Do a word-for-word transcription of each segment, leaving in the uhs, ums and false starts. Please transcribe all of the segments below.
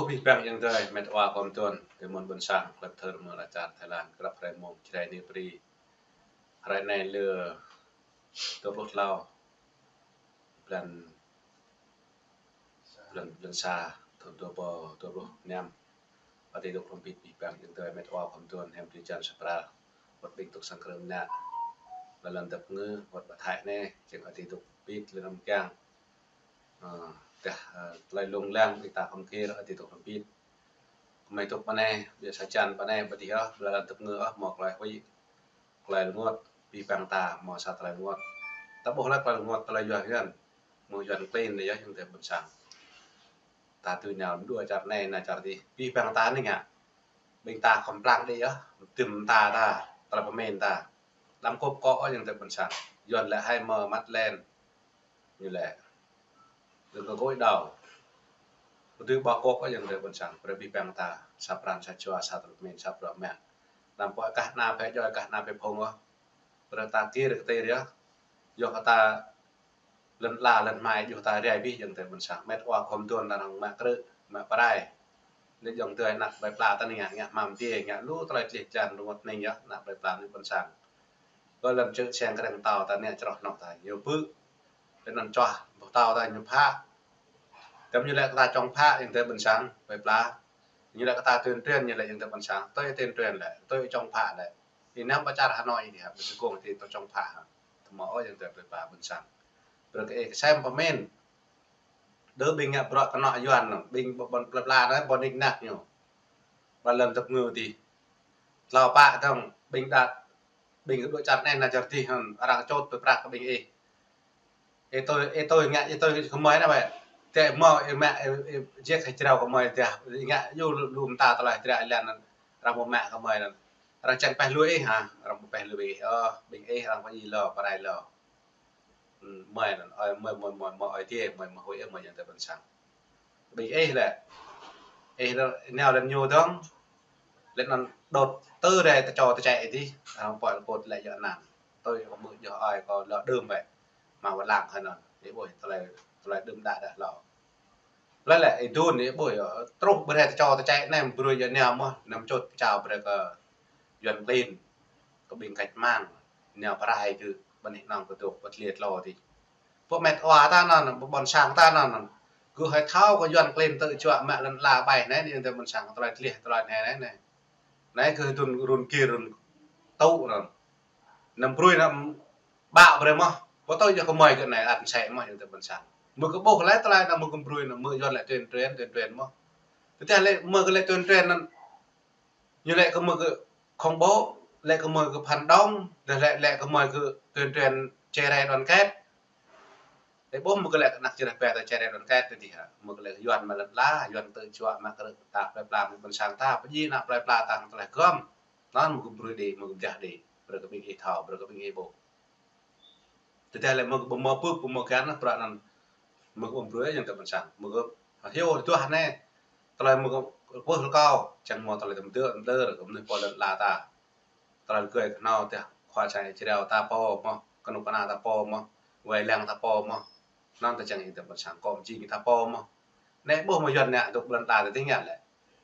Abih bang ayŏng adơi, met wa khŏm tuan, tơ mơ̆n ƀôn sang, klep thơr mơ̆n ačar Thái Lan, krăp hrơi mông, čơđai ni pri. Hrơi anai lơ dua pluh klâo, blan, blan, blan sa, thŭn dua rơbâo dua pluh năm. Adai dŏ hrŏm hơbĭt abih bang ayŏng adơi, met wa khŏm tuan, hiam drơi jăn sa pral, wơ̆t ƀing dŏ sang krơ̆ng mơnă, lŏn tơpơngư, wơ̆t ƀă Thái anai, jing Adai dŏ hơbĭt lơ̆m kiăng. Ơ, tơdah, ơ, tơlơi lông lăng ƀing ta khŏm gir, Adai dŏ hrŏm hơbĭt. Kơmơi dŏ pơ anai, ƀiă sa čăn pơ anai, ƀu dih ôh, ƀlŏr lŏn tơpơngư ôh, hmâo tơlơi huĭ, tơlơi rơngot, abih bang ta hmâo sa tơlơi rơngot. Ta ƀuh laih tơlơi rơngot, tơlơi yua Yuan, mơ̆ng Yuan klin anai yơh, ayŏng adơi ƀôn sang. Ta tui nao mơdua čar anai, nao čar adih, abih bang ta anai ngă. Ƀing ta khŏm plang đĭ yơh, tơm ta ta, tơlơi pơmĭn ta. Lăm kŏp kŏ ayŏng adơi ƀôn sang. Yuan lĕ hai mươi măt len. Ñu lĕ. Đừng có gối đầu. Ƀu dưi ƀă kŏp ayŏng adơi ƀôn sang. Brơi abih bang ta, sa pran, sa jua, sa tơlơi pơmĭn, sa bruă mă. Lăm pơ kah ană phe djuai, kah ană phe phung ôh. Brơi ta gir kơtir yơh. Yua kơ ta lŏn ala, lŏn hmai, djuh ta rai abih ayŏng adơi ƀôn sang. Met wa khŏm tuan ta năng mă krư̆, mă pơrai. Lĕ ayŏng adơi ană plơi pla ta anai ngă, ngă hmam dê, ngă lu tơlơi tlih jăn rơngot hning yơh, ană plơi pla anai ƀôn sang. Kơ lŏn čư̆ seng kreng tâo ta anai čroh hnoh ta, ñu bư̆. Lĕ anŭn čuah, ƀuh tâo ta ñu phă. Tơm ñu lĕ kơ ta čŏng phă, ayŏng adơi ƀôn sang, plơi pla. Ñu lĕ kơ ta tuyên truyền, ñu lĕ ayŏng adơi ƀôn sang, tui tuyên truyền lĕ, tui čŏng phă lĕ. Ih nao pơ čar Hà Nội ih hă, ƀu sơkông ti tui čŏng phă hă. Tơma ôh ayŏng adơi plơi pla ƀôn sang. Brơi kơ ih kơsem pơmĭn. Đơ ƀing ngă bruă kơnŏ Yuan, ƀing ƀôn plơi pla anai, ƀôn nik nak ñu. Ƀă lŏn tơpơngư adih. Tlâo pă dơ̆ng, ƀing đa, ƀing dŏ čar anai nao čar adih hăn, arăng čôt tui prăk kơ ƀing ih. Ih tui, ih tui ngă, ih tui kơmơi anai ƀĕ. Tơdah hmâo, ih mă, ih, ih jek hơjrao kơmơi tơdah, ih ngă yua lu, lu mơta tơlơi hơjrao ih lăng anŭn, arăng ƀu mă kơmơi anŭn. Arăng čang pĕh lui ih hă, arăng ƀu pĕh lui ih. Ơ, ƀing ih, arăng pơjing lŏ, pơrai lŏ. Ơ, mơi anŭn, ơi, mơi, mơi, mơi, mơi, ơi tiê, mơi, mơi huĭ, mơi ayŏng adơi ƀôn sang. Ƀing ih lĕ. Ih lĕ, nao lŏn ñu dơ̆ng. Lĕ anŭn đôt tơ rai tơčô tơčĕ adih. Arăng pơ̆l kôt lĕ yua anŭn. Tui kơ mơ̆ yua ơi kơ lŏ đưm ƀĕ. Mă wơ̆t lăng hă anŭn. Ih ƀuh tơlơi, tơlơi đưm đă đah lŏ. Lĕ lĕ, ih dun ih ƀuh yơh, truh brơi tơčô tơčĕ anai brơi yua nao mơ̆n, anăm čôt pơčao brơi kơ Yuan klin, kơ ƀing kač mang, nao pơrai kơ ƀing ih nong kơ dŏ pơtliê tlô adih. Pơ met wa ta anŭn, pơ ƀôn sang ta anŭn, kơ hơi thâo kơ Yuan klin tơčuă mă lŏn ala ƀai anai, ayŏng adơi ƀôn sang, tơlơi tlih, tơlơi anai, anai, anai. Anai kơ dun run gir run tŭ anŭn. Anăm brơi anăm ƀă brơi mơ̆n. Ƀu tui yua kơmơi kơ anai ăt sĕ mơ̆n ayŏng adơi ƀôn sang. Mơ̆ kơ ƀuh laih tơlơi anŭn mơ̆ kơ brơi anŭn mơ̆ Yuan lĕ tuyên truyền, tuyên truyền mơ̆n. Tơdah lĕ mơ̆ kơ lĕ tuyên truyền anŭn. Ñu lĕ kơ mơ̆ kơ khủng bố, lĕ kơ mơ̆ kơ phản động, lĕ, lĕ, lĕ kơ mơ̆ kơ tuyên truyền chia rẽ đoàn kết. Lĕ ƀuh mơ̆ kơ lĕ kơ ană čơreh pĕ ta chia rẽ đoàn kết tơ adih hă. Mơ̆ kơ lĕ Yuan mă lŏn ala, Yuan tơčuă mă krư̆ ta plơi pla ƀôn sang ta, pơjing ană plơi pla ta tơlơi gơ̆m. Anŭn mơ̆ kơ brơi đĭ, mơ̆ kơ pơdah đĭ. Brơi kơ ƀing ih thâo, brơi kơ ƀing ih ƀuh. Tơdah lĕ mơ̆ kơ ƀu hmâo pưk, ƀu hmâo kiăng anŭn, bruă anŭn mơ̆ kơ ƀu brơi ayŏng adơi ƀôn sang. Mơ̆ kơ hyu duah anai. Tơlơi mơ̆ kơ pơh rơkâo, čang hmâo tơlơi tơm dơ̆, tơm dơ̆, kơ mơnuih pô lŏn ala ta. Tơlơi gơi kơhnâo tơdah khua čai jrao ta pô mơ̆n, kơnuk kơna ta pô mơ̆n, wai lăng ta pô mơ̆n. Anŭn ta čang ayŏng adơi ƀôn sang kơ mơjing ta pô mơ̆n. Anai ƀuh mơ̆ Yuan anai dŏ ƀlŏn ta tơ adih ngă lĕ.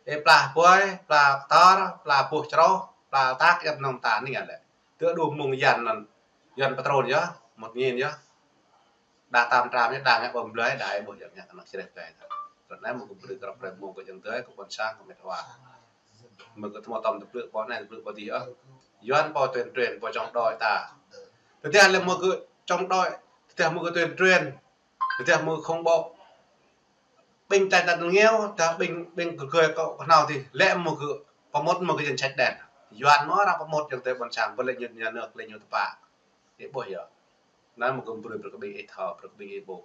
Ê pla puai, pla kơtor, pla puh čroh, pla tak, yap nong ta anai ngă lĕ. Tơ đu mơ̆ng Yuan anŭn, Yuan pơtrun yơh, một nghìn yơh. Đa tam tram yơh, đa ngă ƀơ̆ng blơi, đa ih ƀuh yơh ngă kơ ană čơreh pĕ ta. Ră anai mơ̆ kơ brơi krăp hrơi mông kơ ayŏng adơi, kơ ƀôn sang, kơ met wa. Mơ̆ kơ tơma tơm tơplư̆ pô anai, tơplư̆ pô adih ôh. Yuan pô tuyên truyền, pô chống đối ta. Tơdah lĕ mơ̆ kơ chống đối, tơdah mơ̆ kơ tuyên truyền, tơdah mơ̆ kơ khủng bố. Ƀing tai ta ngiao, tơdah ƀing, ƀing kơ gơi kơ kơhnâo adih, lĕ mơ̆ kơ pơmŭt mơ̆ kơ danh sách đen. Yuan mơ̆ arăng pơmŭt ayŏng adơi ƀôn sang, ƀu lĕ ñu nhà nước, lĕ ñu tơpă. Ih ƀuh yơh. Anŭn mơ̆ kơ brơi, brơi kơ ƀing ih thâo, brơi kơ ƀing ih ƀuh.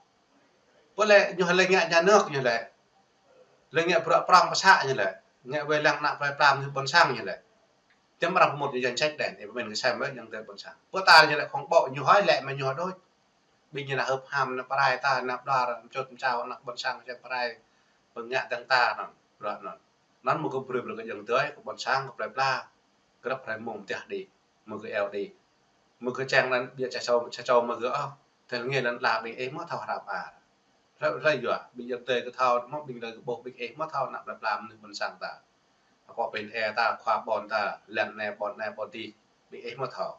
Ƀu lĕ ñu lĕ ngă nhà nước ñu lĕ. Lĕ ngă bruă prŏng pơsă ñu lĕ. Ngă wai lăng ană plơi pla mơnuih ƀôn sang ñu lĕ. Čăm arăng pơmŭt ñu danh sách đen, ih pơmĭn kơ sem wơ̆t ayŏng adơi ƀôn sang. Pơ ta ñu lĕ khủng bố ñu hơi lĕ mă ñu hơi đôč. Ƀing ñu nao hưp ham, nao pơrai ta, nao ƀlŏr, čut čao ană ƀôn sang čang pơrai. Pơngă dơ̆ng ta anŭn, bruă anŭn. Anŭn mơ̆ kơ brơi, brơi kơ ayŏng adơi, kơ ƀôn sang, kơ plơi pla. Krăp hrơi mông pơdah đĭ. Mơ̆ kơ eo đĭ. Mơ̆ kơ čang anŭn ƀiă ča čô, ča čô mơ̆ kơ ôh. Tơl ngă lŏn ala ƀing ih mơ̆ thâo hrăm ar. Hlơi, hlơi yua, ƀing ayŏng adơi kơ thâo, mơ̆ ƀing adơi kơ ƀuh, ƀing ih mơ̆ thâo ană plơi pla mơnuih ƀôn sang ta. Akŏ pên ê ta, khua ƀôn ta, lŏn anai, ƀôn anai, ƀôn adih, ƀing ih mơ̆ thâo.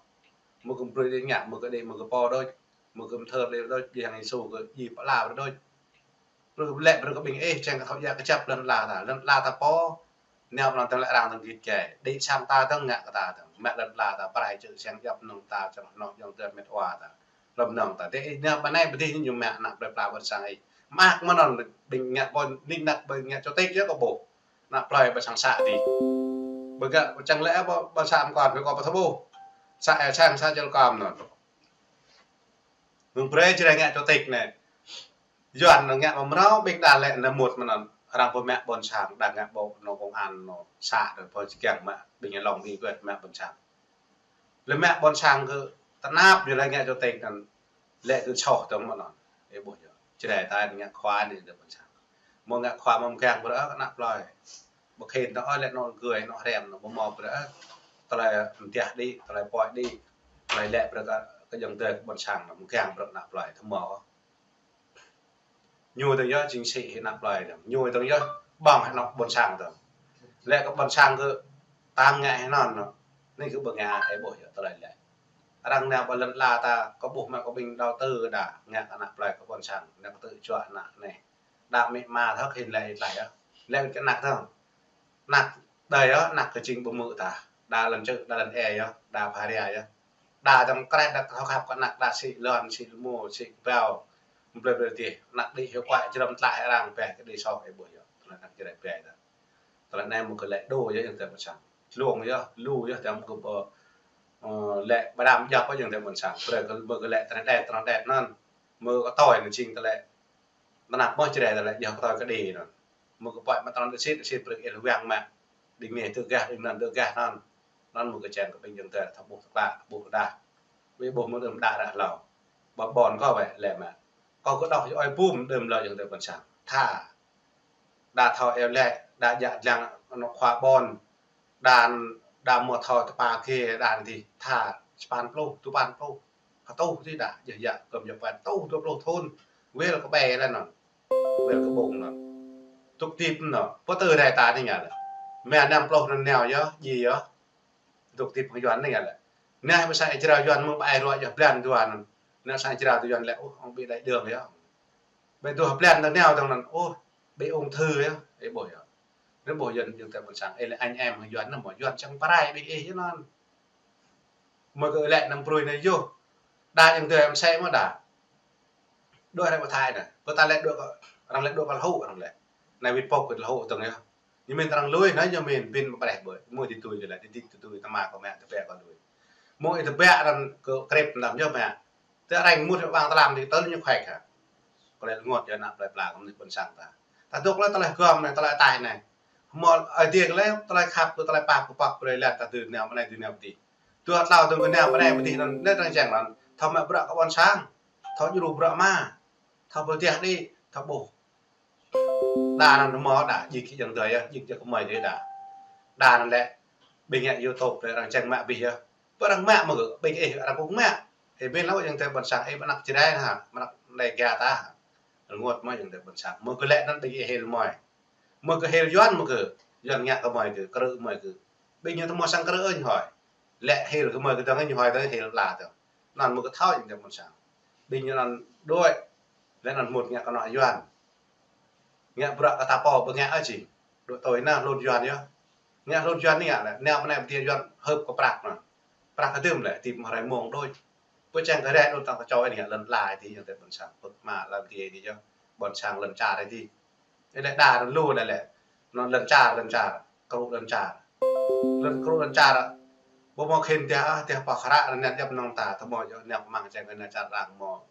Mơ̆ kơ brơi đĭ ngă, mơ̆ kơ đĭ, mơ̆ kơ pô đôč, mơ̆ kơ mơthơr đĭ đôč, ƀing Yêsu kơ djai pơala brơi đôč. Brơi kơ lĕ, brơi kơ ƀing ih, čang kơ thâo djă kơjăp lŏn ala ta. Lŏn ala ta pô, nao pơ anŭn tơ̆ng lĕ arăng tơ̆ng git gai. Đĭ sang ta tơ̆ng ngă kơ ta tơ̆ng. Mă lŏn ala ta, pơrai čư̆ siăng djŏp mơnơ̆ng ta, čang hnŏ ayŏng adơi met wa ta. Lŏm mơnơ̆ng ta. Tơ ih nao pơ anai pơdih ñu mă ană plơi pla ƀôn sang ih. Mă kơ mơnơ̆ng ƀing ngă ƀôn nik nak ƀing ngă čô tik yơh kơ ƀuh. Ană plơi ƀôn sang sa adih. Ƀơi gah čang lĕ ƀôn, ƀôn sang mơkŏn, ƀơi kơ pơthâo ƀuh. Sa ê sang sa čơl kơm anŭn. Mơ̆ng brơi Jrai ngă čô tik anai. Yuan anŭn ngă mơmrâo ƀing đa lĕ anai mŭt mơnơ̆ng. Arăng pơmă ƀôn sang, đa ngă ƀô̆ anŭn công an anŭn sa đôč pô či kiăng mă ƀing lŏng ƀing kơ mă ƀôn sang. Lĕ mă ƀôn sang kơ tơnap ñu lĕ ngă čô tik anŭn lĕ kơ soh tơ̆ng mơnơ̆ng. Ih ƀuh yơh. Jrai ta ngă khua anai tơ ƀôn sang. Mơ̆ ngă khua mơ̆ mơkiăng brơi ană plơi. Ƀu khĭn tơ̆ng ơi lĕ anŭn gơ̆ anŭn hrăm anŭn ƀu mơ̆ brơi. Tơlơi mơtiah đĭ, tơlơi pơhiăp đĭ, tơlơi lĕ brơi kơ, kơ ayŏng adơi kơ ƀôn sang anŭn mơkiăng brơi ană plơi tơmơ̆. Ñu tơ̆ng yơh jing sĭ hĭ ană plơi tơ̆ng. Ñu tơ̆ng yơh ƀơ̆ng hĭ ană ƀôn sang tơ̆ng. Lĕ kơ ƀôn sang kơ tơ̆ng ngă hĭ anŭn anŭn. Anai kơ ƀu ngă ih ƀuh yơh tơlơi lĕ. Arăng nao pơ lŏn ala ta kơ ƀuh mă kơ ƀing đầu tư đa ngă kơ ană plơi kơ ƀôn sang. Nao kơ tŭ čuă ană anai. Đa mĭ ma thâo khĭn lĕ ih tlaih yơh. Lĕ kơ ană tơ̆ng. Ană đơi yơh, ană kơ jing ƀu hmư̆ ta. Đa lŏn čư̆, đa lŏn ê yơh, đa pha ria yơh. Đa tơ̆ng krĕ đa thâo khăp kơ ană đa sĭ lŏn, sĭ rơmô, sĭ kơbao. Mơ̆ blơi blơi tih, ană đĭ hiu kuai jrăm tlaih arăng pĕ kơ đĭ soh ih ƀuh yơh. Tơlơi ană Jrai pĕ ta. Tơlơi anai mơ̆ kơ lĕ đô yơh ayŏng adơi ƀôn sang. Tlung yơh, lu yơh tơ̆ng mơ̆ kơ ƀơ, ơ, lĕ ƀơđam djŏp yơh ayŏng adơi ƀôn sang. Brơi kơ mơ̆ kơ lĕ tơnai đet, tơnai đet anŭn. Mơ̆ kơ tui anŭn jing tơlơi tơnap mơ̆ Jrai tơlơi yơh kơ tui kơ đĭ anŭn. Mơ̆ kơ pơhiăp mă tơnap đơ̆ sĭt, đơ̆ sĭt brơi kơ ih lĕ wang mă. Đĭ mơ̆ tŭ gah, đĭ anŭn tŭ gah anŭn. Anŭn mơ̆ kơ čang kơ ƀing ayŏng adơi thâo ƀuh tơkă, ƀuh kơ đah. Wĭ ƀuh mơ̆ đơ̆m đah ră hlâo. Ƀă ƀôn kâo wĕ lĕ mă. Kâo kơ đŏk yơh ơi pum đơ̆m lơ ayŏng adơi ƀôn sang. Tha. Đa thâo eo lĕ, đa djă dlăng anŭn khua ƀôn. Đa, đa mơ̆ thâo tơpă kơ đa anŭn dih. Tha, sapăn pluh, duapăn pluh. Kơ tuh dih đa, yơh yă, kơ̆m yơh păn tuh, dua pluh thŭn. Wĕl kơ ƀe lĕ anŭn. Wĕl kơ ƀông anŭn. Dŏ hơdip anŭn. Pơtơ rai ta anai ngă lĕ. Mă năm pluh anŭn nao yơh, djai yơh. Dŏ hơdip hăng Yuan anai ngă lĕ. Anai pơsai Jrai Yuan mơ̆ ƀai ruă yơh blan Yuan anŭn. Anai sang Jrai tơ Yuan lĕ, ôh, ong ƀu đaĭ đơ̆ng yơh. Ƀai dua blan tơ nao tơ̆ng anŭn, ôh, ƀu ung thư yơh, ih ƀuh yơh. Anai ƀuh Yuan, Yuan tơ ƀôn sang, ih lĕ anh em hăng Yuan anŭn mơ̆ Yuan čang pơrai ƀing ih yơh anŭn. Mơ̆ kơ lĕ anăm brơi anai yơh. Đa ayŏng adơi mơsĕ mơ̆ đa. Đuaĭ rai pơ Thái anai. Pơ ta lĕ đuaĭ kơ, arăng lĕ đuaĭ kơ lơhŭ arăng lĕ. Anai wĭt pŏk kơ lơhŭ tơ̆ng yơh. Ñu mĭn arăng lui anai ñu mĭn bin pơpreh ƀơi. Mơ̆ ih tui tui lĕ, ih tui tui tơma kơ mă tơbiă kơ lui. Mơ̆ ih tơbiă arăng kơ krep anăm yơh mă. Tơ arăng mŭt hĭ ƀăng tlam dih tơl ñu khuĕk hă. Kơ lĕ rơngot yơh ană plơi pla kơ mơnuih ƀôn sang ta. Ta dŏ lĕ tơlơi gơm anai, tơlơi ataih anai. Hmâo Ơi Adai kơ lĕ tơlơi khăp kơ tơlơi pap kơ pap brơi lĕ ta dưi nao pơ anai dưi nao pơ adih. Dua tlâo tơ̆ng kơ nao pơ anai pơ adih anŭn, anai arăng čang anŭn. Thâo mă bruă kơ ƀôn sang. Thâo djru bruă mă. Thâo pơtiah đĭ, thâo ƀuh. Đa anŭn hmâo đa, djik ayŏng adơi yơh, djik djă kơmơi dih đa. Đa anŭn lĕ, ƀing ngă YouTube lĕ arăng čang mă abih yơh. Pơ arăng mă mơ̆ kơ, ƀing ih arăng kŭng mă. Ih ƀing lău ayŏng adơi ƀôn sang, ih ƀing ană Jrai hă, ƀing ană đai ga ta hă. Rơngot mơ̆ ayŏng adơi ƀôn sang. Mơ̆ kơ lĕ anŭn ƀing ih hil mơi. Mơ̆ kơ hil Yuan mơ̆ kơ, Yuan ngă kơ mơi kơ, krư̆ mơi kơ. Ƀing ñu tơmơ̆ sang krư̆ ơi ñu hơi. Lĕ hil kơ mơi kơ tơ̆ng ñu hơi tơ̆ng hil la tơ̆ng. Anŭn mơ̆ kơ thâo ayŏng adơi ƀôn sang. Ƀing ñu anŭn đuaĭ. Lĕ anŭn mŭt ngă kơ anŏ Yuan. Ngă bruă kơ ta pô ƀu ngă ôh jing. Dŏ tui anai hlŭn Yuan yơh. Ngă hlŭn Yuan anai ngă lĕ. Nao pơ anai pơdjai Yuan hơ̆p kơ prăk anŭn. Prăk kơ dơ̆m lĕ, hơdip mơ̆ hrơi mông đôč. Pơ čang kơ rai đôč tơ̆ng ta čô anai ngă lŏn ala dih ayŏng adơi ƀôn sang. Pơk mă lŏn dih dih yơh. Ƀôn sang lŏn čar dih. Ih lĕ đa anŭn lu đa lĕ. Anŭn lŏn čar, lŏn čar. Krŭ lŏn čar. Lŏn krŭ lŏn čar. Ƀu hmâo khĭn tơdah, ah, tơdah pơkra anŭn nao djŏp mơnơ̆ng ta. Tơmơ̆ yơh nao kơ mơ̆ng čang kơ nao čar arăng hmâo.